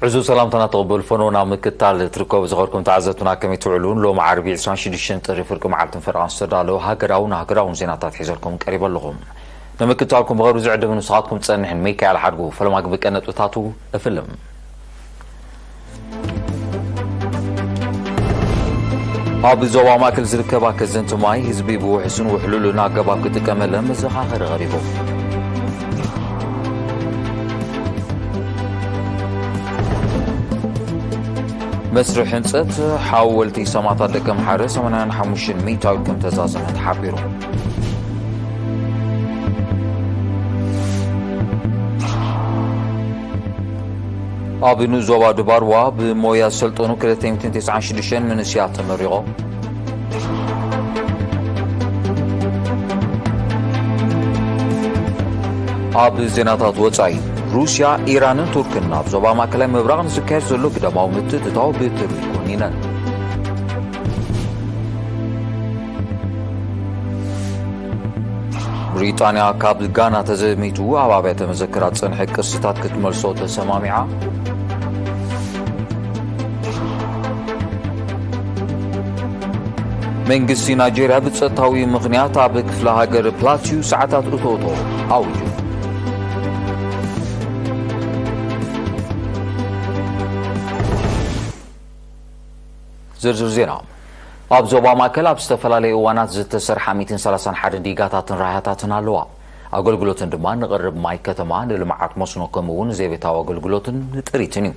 ዕዙዝ ሰላምታና ተቐበሉ። ፈኖና ምክታል ትርከቡ ዝኸርኩም ተዓዘብትና ከመይ ትውዕሉ? ሎም ዓርቢ ዕስራን ሽዱሽተን ጥሪ ፍርቂ መዓልትን ፈረቓን ዝተዳለወ ሃገራውን ሃገራውን ዜናታት ሒዘልኩም ቀሪበ ኣለኹም። ንምክታልኩም ብቐሩ ዝዕድም ንስኻትኩም ጸንሕን ሚካኤል ሓድጉ ፈለማ ግብቀ ነጥብታቱ እፍልም። ኣብ ዞባ ማእከል ዝርከባ ከዘንቲ ማይ ህዝቢ ብውሕስን ውሕሉልን ኣገባብ ክጥቀመለን መዘኻኸሪ ቀሪቡ። መስርሕ ህንጸት ሓወልቲ ሰማእታት ደቀምሓረ ሰማንያን ሓሙሽተን ሚእታዊት ከም ተዛዘመ ተሓቢሩ። ኣብ ንኡስ ዞባ ድባርዋ ብሞያ ዝሰልጠኑ ክልተ ሚእትን ተስዓን ሽዱሽተን መንእሰያት ተመሪቖም። ኣብ ዜናታት ወጻኢ፣ ሩስያ፣ ኢራንን ቱርክን ኣብ ዞባ ማእከላይ ምብራቕ ንዝካየድ ዘሎ ግዳማዊ ምትእትታው ብትሪ ኮኒነን። ብሪጣንያ ካብ ጋና ተዘሚቱ ኣብ ኣብያተ መዘክራት ዝጸንሐ ቅርስታት ክትመልሶ ተሰማሚዓ። መንግስቲ ናይጄርያ ብጸጥታዊ ምኽንያት ኣብ ክፍለ ሃገር ፕላቲው ሰዓታት እቶቶ ኣውጁ። ዝርዝር ዜና። ኣብ ዞባ ማእከል ኣብ ዝተፈላለዩ እዋናት ዝተሰርሓ ሚእትን ሰላሳን ሓደን ዲጋታትን ራህያታትን ኣለዋ። ኣገልግሎትን ድማ ንቕርብ ማይ ከተማ፣ ንልምዓት መስኖ፣ ከምኡ እውን ንዘቤታዊ ኣገልግሎትን ንጥሪትን እዩ።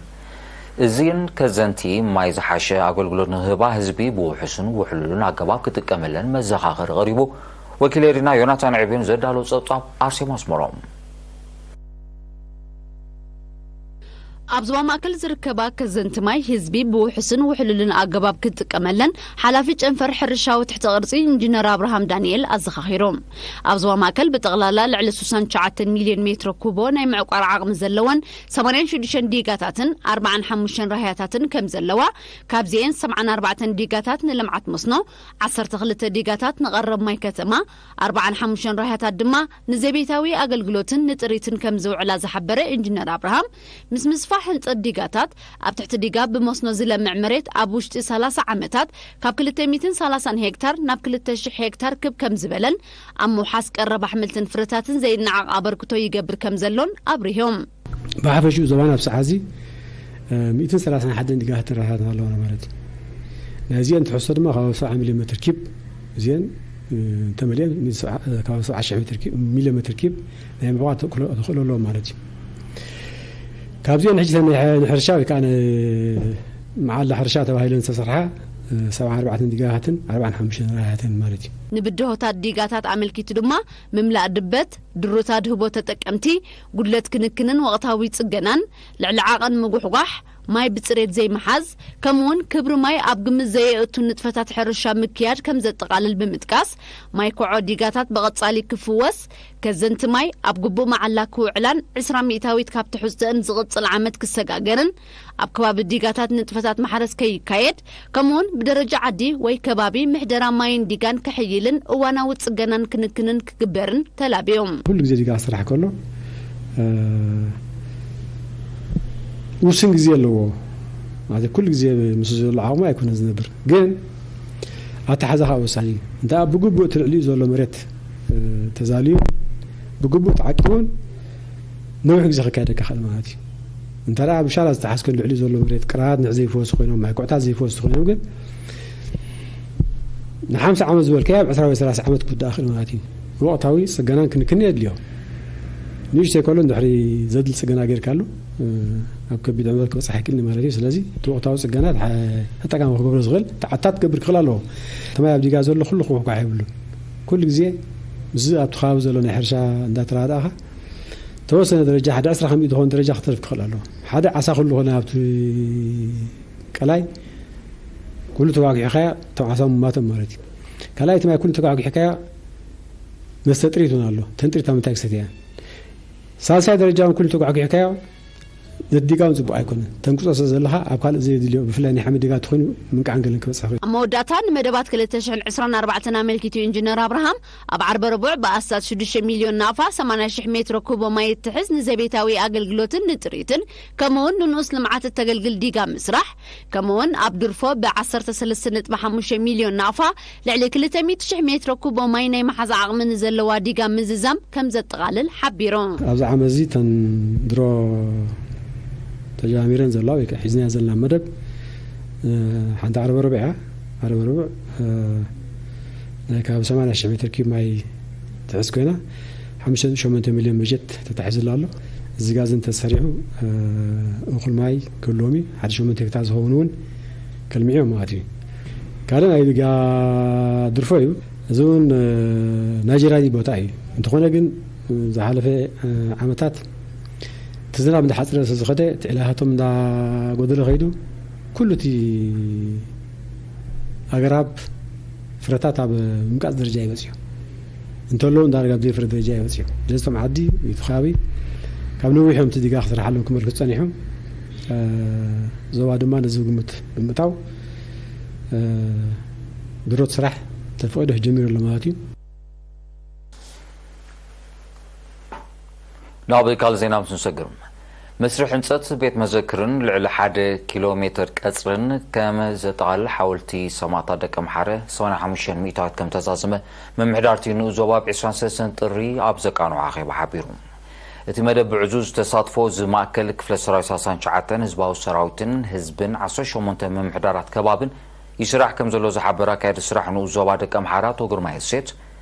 እዚን ከዘንቲ ማይ ዝሓሸ ኣገልግሎት ንክህባ ህዝቢ ብውሑስን ውሕሉልን ኣገባብ ክጥቀመለን መዘኻኸሪ ቀሪቡ። ወኪል ኤሪና ዮናታን ዕብዮን ዘዳሎ ጸብጻብ ኣርሴማ ኣስመሮም። ኣብ ዞባ ማእከል ዝርከባ ከዘንቲ ማይ ህዝቢ ብውሑስን ውሕሉልን ኣገባብ ክጥቀመለን ሓላፊ ጨንፈር ሕርሻዊ ትሕተ ቅርጺ ኢንጂነር ኣብርሃም ዳንኤል ኣዘኻኺሩ። ኣብ ዞባ ማእከል ብጠቕላላ ልዕሊ ስሳን ትሽዓተን ሚልዮን ሜትሮ ኩቦ ናይ ምዕቋር ዓቕሚ ዘለወን ሰማንያን ሽዱሽተን ዲጋታትን ኣርባዓን ሓሙሽተን ራህያታትን ከም ዘለዋ፣ ካብዚኤን ሰብዓን ኣርባዕተን ዲጋታት ንልምዓት መስኖ፣ ዓሰርተ ክልተ ዲጋታት ንቐረብ ማይ ከተማ፣ ኣርባዓን ሓሙሽተን ራህያታት ድማ ንዘቤታዊ ኣገልግሎትን ንጥሪትን ከም ዝውዕላ ዝሓበረ ኢንጂነር ኣብርሃም፣ ምስ ምስፋሕ ህንጸት ዲጋታት ኣብ ትሕቲ ዲጋ ብመስኖ ዝለምዕ መሬት ኣብ ውሽጢ ሰላሳ ዓመታት ካብ ክልተ ሚእትን ሰላሳን ሄክታር ናብ ክልተ ሽሕ ሄክታር ክብ ከም ዝበለን ኣብ ምውሓስ ቀረብ ኣሕምልትን ፍረታትን ዘይነዓቕ ኣበርክቶ ይገብር ከም ዘሎን ኣብሪሆም። ብሓፈሽኡ ዞባና ኣብ ሰዓት እዚ፣ እ፣ ሚእትን ሰላሳን ሓደን ዲጋታት ራህያታት ኣለዋና ማለት እዩ። ናይዚአን ትሕዝቶ ድማ ካብ ሰብዓ ሚልዮን ሜትር ኪብ፣ እዚአን፣ እ፣ እንተመሊአን፣ ሚ-፣ ሰብዓ፣ እ፣ ካብ ሰብዓ ሽሕ ሜትር ኪብ፣ ሚልዮን ሜትር ኪብ ናይ ምዕቋር ተኽእሎ፣ ተኽእሎ ኣለዎ ማለት እዩ። ካብዚአን ሕጂ ናይ ሕ-፣ ንሕርሻ ወይ ከዓ ን-፣ መዓላ ሕርሻ ተባሂለን ዝተሰርሓ፣ እ፣ ሰብዓን ኣርባዕተን ዲጋታትን ኣርባዓን ሓሙሽተን ራህያታትን ማለት እዩ። ንብድሆታት ዲጋታት ኣመልኪቱ ድማ ምምላእ ድበት፣ ድሩት ኣድህቦ ተጠቀምቲ፣ ጉድለት ክንክንን ወቕታዊ ጽገናን፣ ልዕሊ ዓቐን ምጉሕጓሕ፣ ማይ ብጽሬት ዘይምሓዝ፣ ከምኡውን ክብሪ ማይ ኣብ ግምት ዘየእቱ ንጥፈታት ሕርሻ ምክያድ ከም ዘጠቓልል ብምጥቃስ፣ ማይ ኮዖ ዲጋታት ብቐጻሊ ክፍወስ፣ ከዘንቲ ማይ ኣብ ግቡእ መዓላ ክውዕላን ዕስራ ሚእታዊት ካብ ትሕዝቶአን ዝቕጽል ዓመት ክሰጋገርን ኣብ ከባቢ ዲጋታት ንጥፈታት ማሕረስ ከይካየድ፣ ከምኡውን ብደረጃ ዓዲ ወይ ከባቢ ምሕደራ ማይን ዲጋን ክሕይልን እዋናዊ ጽገናን ክንክንን ክግበርን ተላብዮም። ኩሉ ግዜ ዲጋ ክስራሕ ከሎ፣ እ፣ ውስን ግዜ ኣለዎ። ማለት ኩሉ ግዜ ምስ ዘሎ ዓቕሙ ኣይኮነን ዝነብር። ግን ኣተሓዛ ከዓ ወሳኒ እዩ። እንተ ኣብ ብግቡእ እቲ ልዕሊኡ ዘሎ መሬት፣ እ፣ ተዛልዩ፣ ብግቡእ ተዓቂቡን ነዊሕ ግዜ ክካየደካ ይኽእል ማለት እዩ። እንተ ደኣ ብሻላ ዝተሓዝከ ልዕሊ ዘሎ መሬት ቅራት ንዕ ዘይፈወሱ ኮይኖም፣ ማይ ኩዕታት ዘይፈወሱ ኮይኖም ግን ንሓምሳ ዓመት ዝበልካዮ ኣብ ዕስራ ወይ ሰላሳ ዓመት ክውዳእ ይኽእል ማለት እዩ። ወቕታዊ ጽገናን ክንክን የድልዮ። ንእሽተይ ከሎ እንድሕሪ ዘድሊ ጽገና ጌርካሉ፣ እ፣ ኣብ ከቢድ ዕንወት ክበጽሕ ይኽእል ማለት እዩ። ስለዚ እቲ ወቕታዊ ጽገና ተሓ-፣ ተጠቃሚ ክገብሮ ዝኽእል ተዓታት ክገብር ክኽእል ኣለዎ። እቲ ማይ ኣብ ዲጋ ዘሎ ኩሉ ክውሕኳሕ የብሉን። ኩሉ ግዜ ምስዚ ኣብቲ ከባቢ ዘሎ ናይ ሕርሻ እንዳተራዳእኻ ተወሰነ ደረጃ፣ ሓደ ዕስራ ካብ ሚእቲ ዝኸውን ደረጃ ክተርፍ ክኽእል ኣለዎ። ሓደ ዓሳ ኩሉ ኮነ ኣብቲ ቀላይ ኩሉ ተጓጒሕካዮ፣ እቶም ዓሳ ሙማቶም ማለት እዩ። ካልኣይ እቲ ማይ ኩሉ ተጓጒሕካዮ መስተ ጥሪት እውን ኣሎ። ተን ጥሪት ኣብ ምንታይ ክሰትያ? ሳልሳይ ደረጃ እውን ኩሉ ተጓጒሕካዮ ዘድጋውን ጽቡቕ ኣይኮነን። ተንቅጾ ስለ ዘለኻ ኣብ ካልእ ዘየድልዮ ብፍላይ ናይ ሓመድ ዲጋ ተኾይኑ ምንቃዕን ገለን ክበጽሕ ይኽእል። ኣብ መወዳእታ ንመደባት ክልተ ሽሕን ዕስራን ኣርባዕተን ኣመልኪቱ ኢንጂነር ኣብርሃም ኣብ ዓርበ ረቡዕ ብኣስታት ሽዱሽተ ሚልዮን ናቕፋ ሰማንያ ሽሕ ሜትሮ ኩቦ ማይ እትሕዝ ንዘቤታዊ ኣገልግሎትን ንጥሪትን ከምኡውን ንንኡስ ልምዓት እተገልግል ዲጋ ምስራሕ ከምኡውን ኣብ ድርፎ ብ15.5 ሚልዮን ናቕፋ ልዕሊ ክልተ ሚእቲ ሽሕ ሜትሮ ኩቦ ማይ ናይ መሓዛ ዓቕሚ ንዘለዋ ዲጋ ምዝዛም ከም ዘጠቓልል ሓቢሩ። ኣብዚ ዓመት እዚ ተን ድሮ ተጀማሚረን ዘለዋ ወይ ከዓ ሒዝናያ ዘለና መደብ ሓንቲ ዓረበ ርብዕ እያ። ዓረበ ርብዕ ናይ ካብ ሰማንያ ሽሕ ሜትር ኪብ ማይ ትሕዝ ኮይና ሓሙሽተ ነጥቢ ሸሞንተ ሚልዮን በጀት ተታሒዝላ ኣሎ። እዚ ጋዝ እንተሰሪሑ እኹል ማይ ክህልዎም እዩ። ሓደ ሸሞንተ ሄክታር ዝኸውን እውን ከልምዕዮም ማለት እዩ። ካልእ ናይ ዲጋ ድርፎ እዩ። እዚ እውን ናይ ጀራዲ ቦታ እዩ። እንተኾነ ግን ዝሓለፈ ዓመታት እቲ ዝናብ እንዳሓፅረ ስለዝኸደ እቲ ዕላሃቶም እንዳጎደለ ከይዱ ኩሉ እቲ ኣግራብ ፍረታት ኣብ ምምቃፅ ደረጃ ይበፅሑ እንተለዉ እንዳረጋ ኣብ ዘይፍረ ደረጃ ይበፅሑ። ስለዚ እቶም ዓዲ እቲ ከባቢ ካብ ነዊሖም እቲ ዲጋ ክስርሓሎም ክመልኩ ፀኒሖም። ዞባ ድማ ነዚ ግምት ብምእታው ድሮት ስራሕ ተፈቒዶ ጀሚሩ ኣሎ ማለት እዩ። ናብ ካልእ ዜና ምስ ንሰግር፣ መስርሕ ህንፀት ቤት መዘክርን ልዕሊ ሓደ ኪሎ ሜትር ቀፅርን ከም ዘጠቓልል ሓወልቲ ሰማእታት ደቂ ኣምሓረ ሰማንያ ሓሙሽተ ሚእታዊት ከም ተዛዘመ ምምሕዳር እቲ ንኡስ ዞባ ኣብ ዕስራን ሰለስተን ጥሪ ኣብ ዘቃንዖ ኣኼባ ሓቢሩ። እቲ መደብ ብዕዙዝ ተሳትፎ ዝማእከል ክፍለ ሰራዊት ሰላሳን ትሽዓተን ህዝባዊ ሰራዊትን ህዝብን ዓሰርተ ሸሞንተ ምምሕዳራት ከባብን ይስራሕ ከም ዘሎ ዝሓበረ ኣካያዲ ስራሕ ንኡስ ዞባ ደቂ ኣምሓረ ኣቶ ግርማይ እሴት፣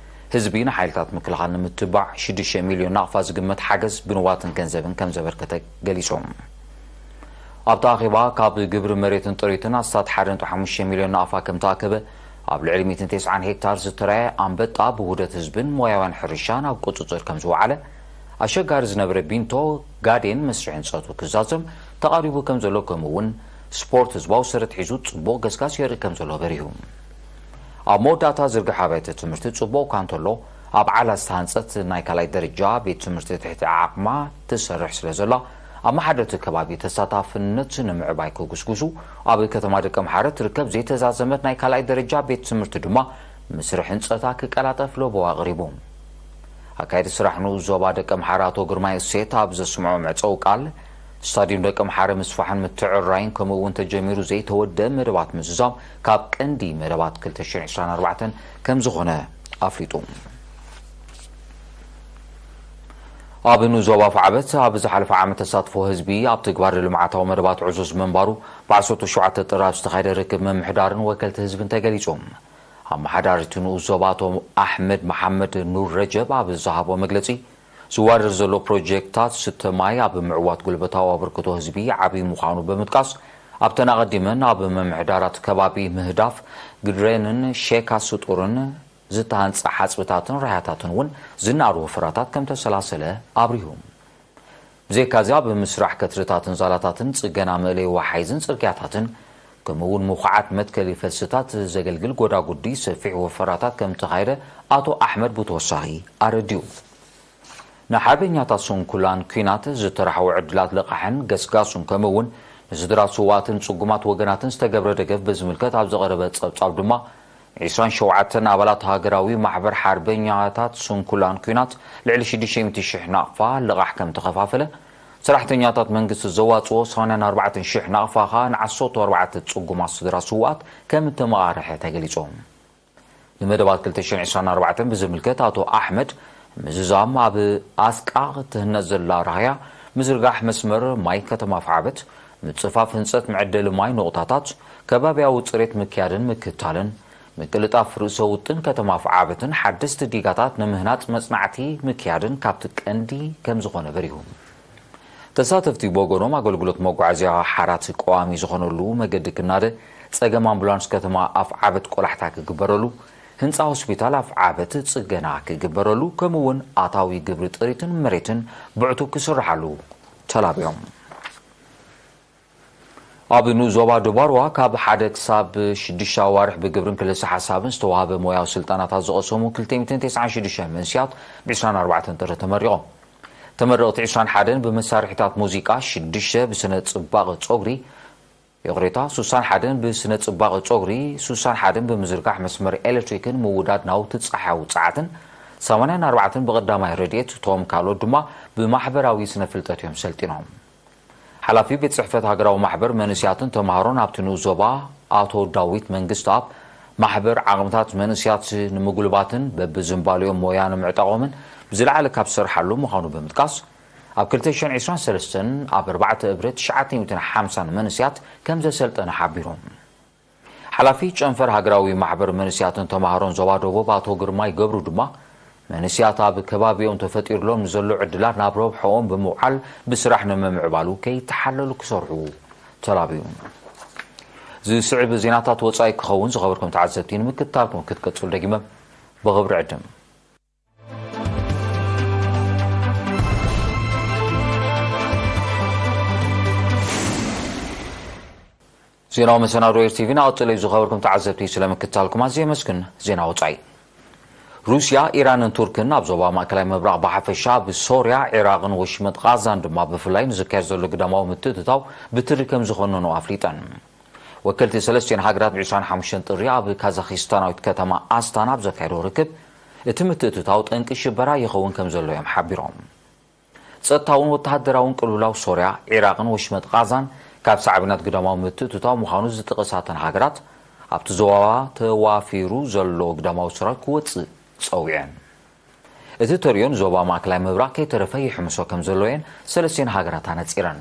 ህዝቢ ንሓይልታት ምክልኻል ንምትባዕ ሽዱሽተ ሚልዮን ናቕፋ ዝግመት ሓገዝ ብንዋትን ገንዘብን ከም ዘበርከተ ገሊጾም። ኣብቲ ኣኼባ ካብ ግብሪ መሬትን ጥሪትን ኣስታት ሓደ ነጥቢ ሓሙሽተ ሚልዮን ናቕፋ ከም ተኣከበ፣ ኣብ ልዕሊ ሚእትን ተስዓን ሄክታር ዝተራየ ኣንበጣ ብውህደት ህዝብን ሞያውያን ሕርሻን ኣብ ቁጽጽር ከም ዝወዓለ፣ ኣሸጋሪ ዝነበረ ቢንቶ ጋዴን መስርሕ ህንጸቱ ክዛዘም ተቓሪቡ ከም ዘሎ ከምኡ እውን ስፖርት ህዝባዊ ሰረት ሒዙ ጽቡቕ ገስጋስ የርኢ ከም ዘሎ በሪሁ። ኣብ መወዳእታ ዝርግሐ ኣብያተ ትምህርቲ ጽቡቕ እኳ እንተሎ ኣብ ዓላ ዝተሃንጸት ናይ ካልኣይ ደረጃ ቤት ትምህርቲ ትሕቲ ዓቕማ ትሰርሕ ስለ ዘላ ኣመሓደርቲ ከባቢ ተሳታፍነት ንምዕባይ ክጉስጉሱ ኣብ ከተማ ደቀምሓረ ትርከብ ዘይተዛዘመት ናይ ካልኣይ ደረጃ ቤት ትምህርቲ ድማ ምስርሕ ህንጸታ ክቀላጠፍ ለበዋ ኣቕሪቡ። ኣካየዲ ስራሕ ንኡስ ዞባ ደቀምሓረ ኣቶ ግርማይ እሴት ኣብ ዘስምዖ መዕጸዊ ቃል ስታድዩም ደቀምሓረ ምስፋሕን ምትዕርራይን ከምኡ እውን ተጀሚሩ ዘይተወደአ መደባት ምዝዛም ካብ ቀንዲ መደባት ክልተ ሽሕን ዕስራን ኣርባዕተን ከም ዝኾነ ኣፍሊጡ። ኣብ ንኡስ ዞባ ኣፍዓበት ኣብ ዝሓለፈ ዓመት ተሳትፎ ህዝቢ ኣብ ትግባረ ልምዓታዊ መደባት ዕዙዝ ምንባሩ ብ ዓሰርተ ሸውዓተ ጥሪ ኣብ ዝተኻየደ ርክብ ምምሕዳርን ወከልቲ ህዝብን ተገሊጹ። ኣመሓዳሪ እቲ ንኡስ ዞባ ኣቶ ኣሕመድ መሓመድ ኑር ረጀብ ኣብ ዝሃቦ መግለጺ ዝዋደር ዘሎ ፕሮጀክታት ስተ ማይ ኣብ ምዕዋት ጉልበታዊ ኣበርክቶ ህዝቢ ዓብዪ ምዃኑ ብምጥቃስ ኣብተን ኣቐዲመን ኣብ ምምሕዳራት ከባቢ ምህዳፍ ግድሬንን ሼካ ስጡርን ዝተሃንጸ ሓጽብታትን ራህያታትን እውን ዝነኣድ ወፈራታት ከም ተሰላሰለ ኣብሪሁ። ብዘይካዚ ኣብ ምስራሕ ከትርታትን ዛላታትን ጽገና መእለይ ወሓይዝን ጽርግያታትን ከምኡ እውን ምኹዓት መትከሊ ፈልስታት ዘገልግል ጎዳጉዲ ሰፊሕ ወፈራታት ከም ተኻየደ ኣቶ ኣሕመድ ብተወሳኺ ኣረዲኡ። ንሓርበኛታት ስንኩላን ኲናት ዝተራሕወ ዕድላት ልቓሕን ገስጋሱን ከምኡ እውን ንስድራ ስውኣትን ጽጉማት ወገናትን ዝተገብረ ደገፍ ብዝምልከት ኣብ ዝቐረበ ጸብጻብ ድማ ዕስራን ሸውዓተን ኣባላት ሃገራዊ ማሕበር ሓርበኛታት ስንኩላን ኲናት ልዕሊ ሽዱሽተ ሚእቲ ሽሕ ናቕፋ ልቓሕ ከም ተኸፋፈለ፣ ሰራሕተኛታት መንግስቲ ዘዋፅኦ ሰማንያን ኣርባዕተን ሽሕ ናቕፋ ኸኣ ንዓሰርተ ኣርባዕተ ጽጉማት ስድራ ስውኣት ከም እተመቓርሐ ተገሊጾም። ንመደባት ክልተ ሽሕን ዕስራን ኣርባዕተን ብዝምልከት ኣቶ ኣሕመድ ምዝዛም ኣብ ኣስቃቕ ትህነጽ ዘላ ራህያ፣ ምዝርጋሕ መስመር ማይ ከተማ ኣፍዓበት፣ ምጽፋፍ ህንጸት መዐደሊ ማይ ኑቕታታት፣ ከባብያዊ ጽሬት ምክያድን ምክትታልን፣ ምቅልጣፍ ርእሰ ውጥን ከተማ ኣፍዓበትን ሓደስቲ ዲጋታት ንምህናጽ መጽናዕቲ ምክያድን ካብቲ ቀንዲ ከም ዝኾነ በሪሁ። ተሳተፍቲ ብወገኖም ኣገልግሎት መጓዓዝያ ሓራት ቀዋሚ ዝኾነሉ መገዲ ክናደ፣ ጸገም ኣምቡላንስ ከተማ ኣፍዓበት ቆላሕታ ክግበረሉ፣ ህንጻ ሆስፒታል ኣፍዓበት ጽገና ክግበረሉ ከምኡ እውን ኣታዊ ግብሪ ጥሪትን መሬትን ብዕቱብ ክስርሓሉ ተላቢዖም። ኣብ ንኡስ ዞባ ደባርዋ ካብ ሓደ ክሳብ ሽዱሽተ ኣዋርሕ ብግብርን ክልሰ ሓሳብን ዝተዋህበ ሞያዊ ስልጠናታት ዝቐሰሙ ክልተ ሚእትን ተስዓን ሽዱሽተን መንስያት ብ ዕስራን ኣርባዕተን ጥሪ ተመሪቖም። ተመረቕቲ ዕስራን ሓደን ብመሳርሒታት ሙዚቃ፣ ሽዱሽተ ብስነ ጽባቐ ጸጉሪ፣ ይቕሬታ፣ ሱሳን ሓደን ብስነ ጽባቐ ጸጉሪ፣ ሱሳን ሓደን ብምዝርጋሕ መስመር ኤሌክትሪክን ምውዳድ ናውቲ ጸሓያዊ ጸዓትን፣ ሰማንያን ኣርባዕተን ብቐዳማይ ረድኤት፣ እቶም ካልኦት ድማ ብማሕበራዊ ስነ ፍልጠት እዮም ሰልጢኖም። ሓላፊ ቤት ጽሕፈት ሃገራዊ ማሕበር መንእስያትን ተምሃሮን ኣብቲ ንኡስ ዞባ ኣቶ ዳዊት መንግስተኣብ፣ ማሕበር ዓቕምታት መንእስያት ንምጉልባትን በብዝንባሌኦም ሞያ ንምዕጣቖምን ብዝለዓለ ካብ ዝሰርሓሉ ምዃኑ ብምጥቃስ፣ ኣብ ክልተ ሽሕን ዕስራን ሰለስተን ኣብ ኣርባዕተ እብረ ትሽዓተ ሚእትን ሓምሳን መንእስያት ከም ዘሰልጠነ ሓቢሮም። ሓላፊ ጨንፈር ሃገራዊ ማሕበር መንእስያትን ተምሃሮን ዞባ ደቡብ ኣቶ ግርማይ ገብሩ ድማ፣ መንእስያት ኣብ ከባቢኦም ተፈጢሩሎም ንዘሎ ዕድላት ናብ ረብሐኦም ብምውዓል ብስራሕ ንምምዕባሉ ከይተሓለሉ ክሰርሑ ተላብዩ። ዝስዕብ ዜናታት ወጻኢ ክኸውን ዝኸበርኩም ተዓዘብቲ ንምክትታልኩም ክትቀጽሉ ደጊመ ብኽብሪ ዕድም። ዜናዊ መሰናዶ ኤር ቲቪ ናቐጽለዩ ዝኸበርኩም ተዓዘብቲ ስለምክትታልኩም ኣዝየ የመስግን። ዜና ወጻኢ። ሩስያ፣ ኢራንን ቱርክን ኣብ ዞባ ማእከላይ ምብራቕ ብሓፈሻ፣ ብሶርያ፣ ዒራቕን ወሽመጥ ቓዛን ድማ ብፍላይ ንዝካየድ ዘሎ ግዳማዊ ምትእትታው ብትሪ ከም ዝኾነኖ ኣፍሊጠን። ወከልቲ ሰለስቲኦን ሃገራት ብ ዕስራን ሓሙሽተን ጥሪ ኣብ ካዛኺስታናዊት ከተማ ኣስታና ኣብ ዘካየዶ ርክብ፣ እቲ ምትእትታው ጠንቂ ሽበራ ይኸውን ከም ዘሎ እዮም ሓቢሮም። ጸጥታውን ወተሃደራውን ቅልውላው ሶርያ፣ ዒራቕን ወሽመጥ ቓዛን ካብ ሳዕቤናት ግዳማዊ ምትእትታው ምዃኑ ዝጠቐሳተን ሃገራት፣ ኣብቲ ዞባ ተዋፊሩ ዘሎ ግዳማዊ ሰራዊት ክወጽእ ጸዊዐን። እቲ ተርእዮ ንዞባ ማእከላይ ምብራቕ ከይተረፈ ይሕምሶ ከም ዘሎ እየን ሰለስቲኦን ሃገራት ኣነጺረን።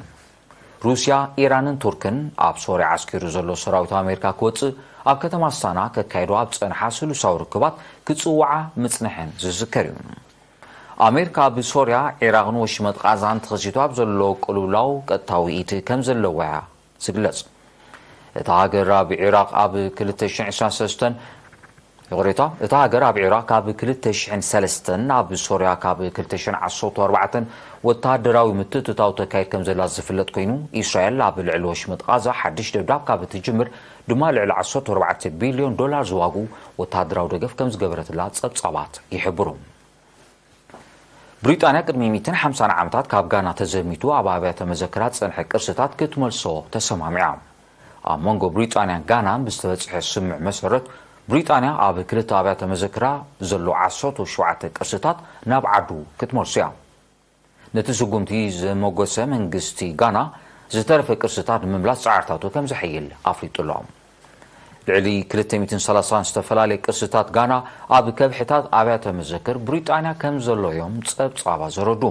ሩስያ፣ ኢራንን ቱርክን ኣብ ሶርያ ዓስኪሩ ዘሎ ሰራዊት ኣሜሪካ ክወጽእ ኣብ ከተማ ኣስታና ከካይዶ ኣብ ጸንሓ ስሉሳዊ ርክባት ክጽውዓ ምጽንሐን ዝዝከር እዩ። ኣሜሪካ ብሶርያ፣ ዒራቕን ወሽመጥ ቓዛን ተኸሲቱ ኣብ ዘሎ ቅልውላው ቀጥታዊ ኢድ ከም ዘለዋ እያ ዝግለጽ። እታ ሃገር ኣብ ዒራቕ ኣብ ክልተ ሽሕን ዕስራን ሰለስተን፣ ይቕሬታ፣ እታ ሃገር ኣብ ዒራቕ ካብ ክልተ ሽሕን ሰለስተን፣ ኣብ ሶርያ ካብ ክልተ ሽሕን ዓሰርተ ኣርባዕተን ወተሃደራዊ ምትእትታው ተካይድ ከም ዘላ ዝፍለጥ ኮይኑ፣ ኢስራኤል ኣብ ልዕሊ ወሽመጥ ቓዛ ሓድሽ ደብዳብ ካብ እትጅምር ድማ ልዕሊ ዓሰርተ ኣርባዕተ ቢልዮን ዶላር ዝዋግኡ ወተሃደራዊ ደገፍ ከም ዝገበረትላ ጸብጻባት ይሕብሩ። ብሪጣንያ ቅድሚ ሚእትን ሓምሳን ዓመታት ካብ ጋና ተዘሚቱ ኣብ ኣብያተ መዘክራት ዝጸንሐ ቅርስታት ክትመልሶ ተሰማሚዓ። ኣብ መንጎ ብሪጣንያን ጋናን ብዝተበጽሐ ስምምዕ መሰረት፣ ብሪጣንያ ኣብ ክልተ ኣብያተ መዘክራ ዘሎ ዓሰርተ ሸውዓተ ቅርስታት ናብ ዓዱ ክትመልሶ እያ። ነቲ ስጉምቲ ዘመጎሰ መንግስቲ ጋና፣ ዝተረፈ ቅርስታት ንምምላስ ጻዕርታቱ ከም ዘሐይል ኣፍሊጡ ኣሎ። ልዕሊ ክልተ ሚእትን ሰላሳን ዝተፈላለየ ቅርስታት ጋና ኣብ ከብሕታት ኣብያተ መዘክር ብሪጣንያ ከም ዘሎ እዮም ጸብጻባት ዘረዱ።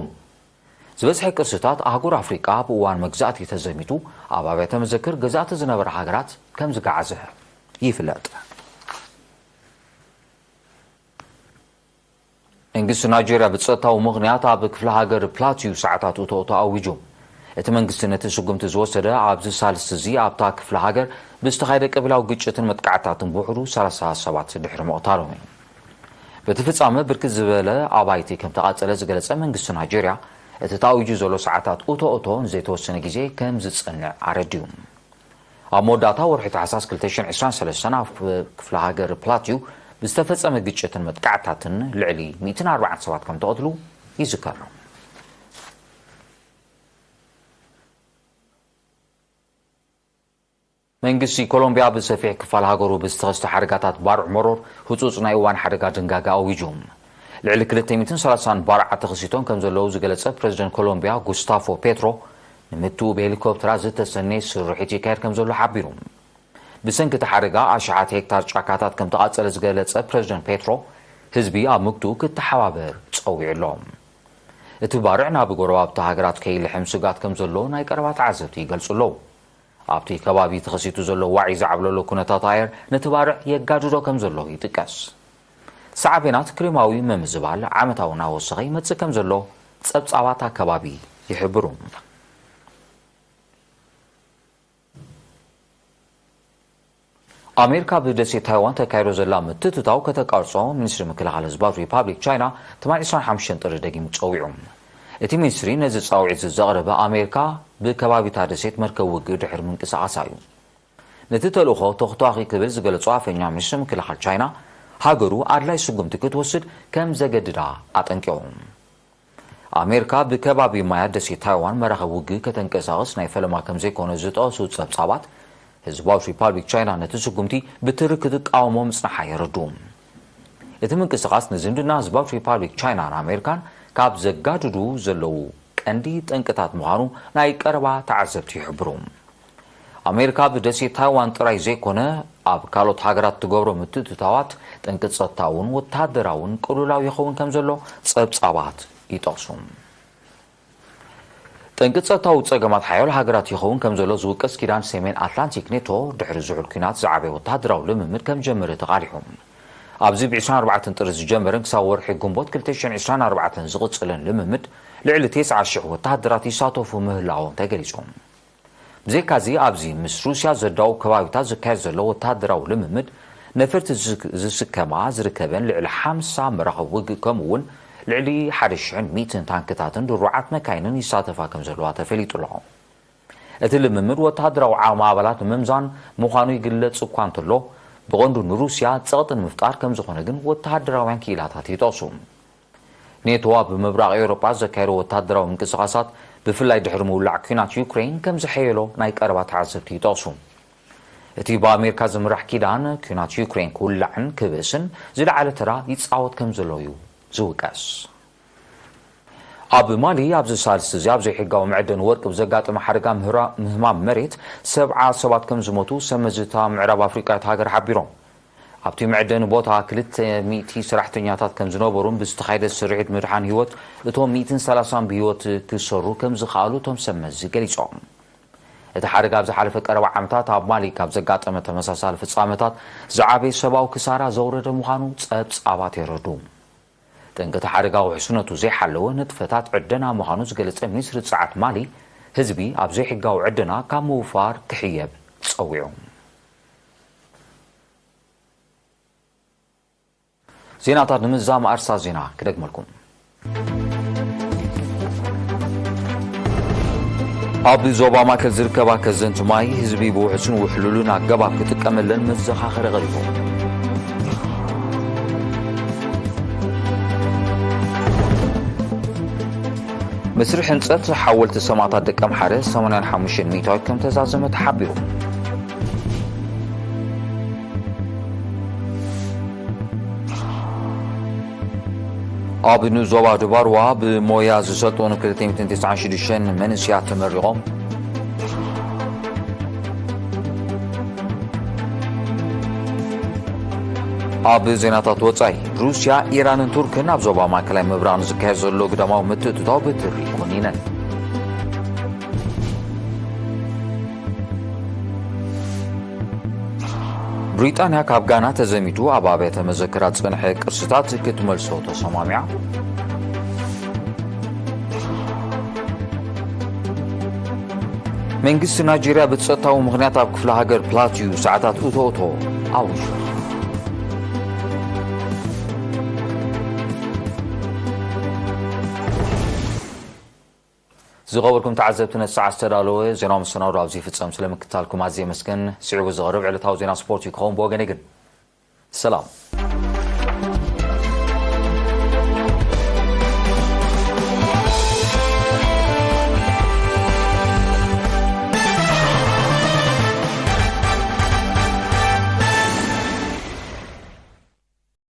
ዝበዝሐ ቅርስታት ኣህጉር ኣፍሪቃ ኣብ እዋን መግዛእቲ ተዘሚቱ ኣብ ኣብያተ መዘክር ገዛእቲ ዝነበራ ሃገራት ከም ዝገዓዘ ይፍለጥ። መንግስቲ ናይጀርያ ብጸጥታዊ ምኽንያት ኣብ ክፍለ ሃገር ፕላቲዩ ሰዓታት እቶእቶ ኣዊጁ። እቲ መንግስቲ ነቲ ስጉምቲ ዝወሰደ ኣብዚ ሳልስቲ እዚ ኣብታ ክፍለ ሃገር ብዝተኻየደ ቀቢላዊ ግጭትን መጥቃዕታትን ብውሕዱ ሰላሳ ሰባት ድሕሪ ምቕታሎም እዩ። በቲ ፍጻመ ብርክት ዝበለ ኣባይቲ ከም ተቓጸለ ዝገለጸ መንግስቲ ናይጀርያ፣ እቲ ተኣዊጁ ዘሎ ሰዓታት እቶእቶ ንዘይተወሰነ ግዜ ከም ዝጸንዕ ኣረዲኡ። ኣብ መወዳእታ ወርሒ ታሕሳስ ክልተ ሽሕን ዕስራን ሰለስተን ኣብ ክፍለ ሃገር ፕላቲዩ ብዝተፈጸመ ግጭትን መጥቃዕታትን ልዕሊ ሚእትን ኣርባዓን ሰባት ከም ተቐትሉ ይዝከር። መንግስቲ ኮሎምቢያ ብሰፊሕ ክፋል ሃገሩ ብዝተኸስተ ሓደጋታት ባርዕ መሮር ህጹጽ ናይ እዋን ሓደጋ ድንጋገ ኣዊጁ። ልዕሊ ክልተ ሚእትን ሰላሳን ባርዓት ተኸሲቶም ከም ዘለዉ ዝገለጸ ፕረዚደንት ኮሎምቢያ ጉስታፎ ፔትሮ፣ ንምትኡ ብሄሊኮፕተራት ዝተሰነየ ስርሒት ይካየድ ከም ዘሎ ሓቢሩ። ብሰንኪ እቲ ሓደጋ ኣሽሓት ሄክታር ጫካታት ከም ተቓጸለ ዝገለጸ ፕረዚደንት ፔትሮ፣ ህዝቢ ኣብ ምግትኡ ክተሓባበር ጸዊዑ ኣሎ። እቲ ባርዕ ናብ ጎረባብቲ ሃገራት ከይልሕም ስግኣት ከም ዘሎ ናይ ቀረባ ተዓዘብቲ ይገልጹ ኣለዉ። ኣብቲ ከባቢ ተኸሲቱ ዘሎ ዋዒ ዝዓብለሎ ኩነታት ኣየር ነቲ ባርዕ የጋድዶ ከም ዘሎ ይጥቀስ። ሳዕቤናት ክሪማዊ ምምዝባል ዓመታዊ እናወሰኸ ይመጽእ ከም ዘሎ ጸብጻባት ኣከባቢ ይሕብሩ። ኣሜሪካ ብደሴት ታይዋን ተካይዶ ዘላ ምትእትታው ከተቃርጾ ሚኒስትሪ ምክልኻል ህዝባዊ ሪፓብሊክ ቻይና ትማሊ ዕስራን ሓሙሽተን ጥሪ ደጊሙ ጸዊዑ። እቲ ሚኒስትሪ ነዚ ጻውዒት ዘቕረበ ኣሜሪካ ብከባቢታ ደሴት መርከብ ውግእ ድሕሪ ምንቅስቓሳ እዩ። ነቲ ተልእኾ ተኽቷኺ ክብል ዝገለጾ ኣፈኛ ሚኒስትሪ ምክልኻል ቻይና፣ ሃገሩ ኣድላይ ስጉምቲ ክትወስድ ከም ዘገድዳ ኣጠንቂቑ። ኣሜሪካ ብከባቢ ማያት ደሴት ታይዋን መራኸቢ ውግእ ከተንቀሳቕስ ናይ ፈለማ ከም ዘይኮነ ዝጠቐሱ ጸብጻባት፣ ህዝባዊት ሪፓብሊክ ቻይና ነቲ ስጉምቲ ብትሪ ክትቃወሞ ምጽንሓ የረድኡ። እቲ ምንቅስቓስ ንዝምድና ህዝባዊት ሪፓብሊክ ቻይናን ኣሜሪካን ካብ ዘጋድዱ ዘለዉ ቀንዲ ጠንቅታት ምዃኑ ናይ ቀረባ ተዓዘብቲ ይሕብሩ። ኣሜሪካ ብደሴት ታይዋን ጥራይ ዘይኮነ፣ ኣብ ካልኦት ሃገራት ትገብሮ ምትእትታዋት ጠንቂ ጸጥታውን ወተሃደራውን ቅሉላው ይኸውን ከም ዘሎ ጸብጻባት ይጠቕሱ። ጠንቂ ጸጥታዊ ጸገማት ሓያሎ ሃገራት ይኸውን ከም ዘሎ ዝውቀስ ኪዳን ሰሜን ኣትላንቲክ ኔቶ፣ ድሕሪ ዝሑል ኲናት ዝዓበየ ወተሃደራዊ ልምምድ ከም ጀመረ ተቓሊሑ። ኣብዚ ብ ዕስራን ኣርባዕተን ጥሪ ዝጀመረን ክሳብ ወርሒ ግንቦት ክልተ ሽሕን ዕስራን ኣርባዕተን ዝቕጽልን ልምምድ፣ ልዕሊ ተስዓ ሽሕ ወተሃደራት ይሳተፉ ምህላዎም ተገሊጹ። ብዘይካዚ፣ ኣብዚ ምስ ሩስያ ዘዳውብ ከባቢታት ዝካየድ ዘሎ ወተሃደራዊ ልምምድ፣ ነፈርቲ ዝስ-፣ ዝስከማ ዝርከበን ልዕሊ ሓምሳ መራኽብ ውግእ፣ ከምኡ እውን ልዕሊ ሓደ ሽሕን ሚእትን ታንክታትን ድሩዓት መካይንን ይሳተፋ ከም ዘለዋ ተፈሊጡ ኣሎ። እቲ ልምምድ ወተሃደራዊ ዓቕሚ ኣባላት ንምምዛን ምዃኑ ይግለጽ እኳ እንተሎ፣ ብቐንዱ ንሩስያ ጸቕጢ ንምፍጣር ከም ዝኾነ ግን ወተሃደራውያን ክኢላታት ይጠቕሱ። ኔቶ ኣብ ምብራቕ ኤውሮጳ ዘካየዶ ወተሃደራዊ ምንቅስቓሳት፣ ብፍላይ ድሕሪ ምውላዕ ኲናት ዩክሬን፣ ከም ዝሐየሎ ናይ ቀረባ ተዓዘብቲ ይጠቕሱ። እቲ ብኣሜሪካ ዝምራሕ ኪዳን፣ ኲናት ዩክሬን ክውላዕን ክብእስን ዝለዓለ ተራ ይጻወት ከም ዘሎ እዩ ዝውቀስ። ኣብ ማሊ ኣብዚ ሳልስቲ እዚ ኣብ ዘይሕጋዊ መዐደኒ ወርቂ ብዘጋጠመ ሓደጋ ምህራ-፣ ምህማም መሬት ሰብዓ ሰባት ከም ዝሞቱ ሰብ መዚ እታ ምዕራብ ኣፍሪቃዊት ሃገር ሓቢሮም። ኣብቲ መዐደኒ ቦታ ክልተ ሚእቲ ሰራሕተኛታት ከም ዝነበሩን ብዝተኻየደ ስርሒት ምድሓን ህይወት እቶም ሚእትን ሰላሳን ብህይወት ክሰሩ ከም ዝኸኣሉ እቶም ሰብ መዚ ገሊጾም። እቲ ሓደጋ ኣብ ዝሓለፈ ቀረባ ዓመታት ኣብ ማሊ ካብ ዘጋጠመ ተመሳሳሊ ፍጻመታት ዝዓበየ ሰብኣዊ ክሳራ ዘውረደ ምዃኑ ጸብጻባት የረዱ። ጠንቂ እቲ ሓደጋ ውሕስነቱ ዘይሓለወ ንጥፈታት ዕደና ምዃኑ ዝገለጸ ሚኒስትሪ ጸዓት ማሊ፣ ህዝቢ ኣብ ዘይሕጋዊ ዕደና ካብ ምውፋር ክሕየብ ጸዊዑ። ዜናታት ንምዛም ኣርሳ ዜና ክደግመልኩም። ኣብ ዞባ ማእከል ዝርከባ ከዘንቲ ማይ ህዝቢ ብውሑስን ውሕሉልን ኣገባብ ክጥቀመለን መዘኻኸሪ ቀሪቡ። መስርሕ ህንጸት ሓወልቲ ሰማእታት ደቀምሓረ ሰማንያን ሓሙሽተን ሚእታዊት ከም ተዛዘመ ተሓቢሩ። ኣብ ንዞባ ድባርዋ ብሞያ ዝሰልጠኑ ክልተ ሚእትን ተስዓን ሽዱሽተን መንእሰያት ተመሪቖም። ኣብ ዜናታት ወጻኢ፣ ሩስያ፣ ኢራንን ቱርክን ኣብ ዞባ ማእከላይ ምብራቕ ንዝካየድ ዘሎ ግዳማዊ ምትእትታው ብትሪ ኮኒነን። ብሪጣንያ ካብ ጋና ተዘሚቱ ኣብ ኣብያተ መዘክራት ዝጸንሐ ቅርስታት ክትመልሶ ተሰማሚዓ። መንግስቲ ናይጄርያ ብጸጥታዊ ምኽንያት ኣብ ክፍለ ሃገር ፕላቲዩ ሰዓታት እቶ እቶ ኣዊጁ። ዝኸበርኩም ተዓዘብቲ፣ ነቲ ሰዓት ዝተዳለወ ዜናዊ መሰናዶ ኣብዚ ይፍጸም። ስለምክትታልኩም ኣዝየ የመስግን። ስዒቡ ዝቐርብ ዕለታዊ ዜና ስፖርት እዩ ክኸውን። ብወገነይ ግን ሰላም።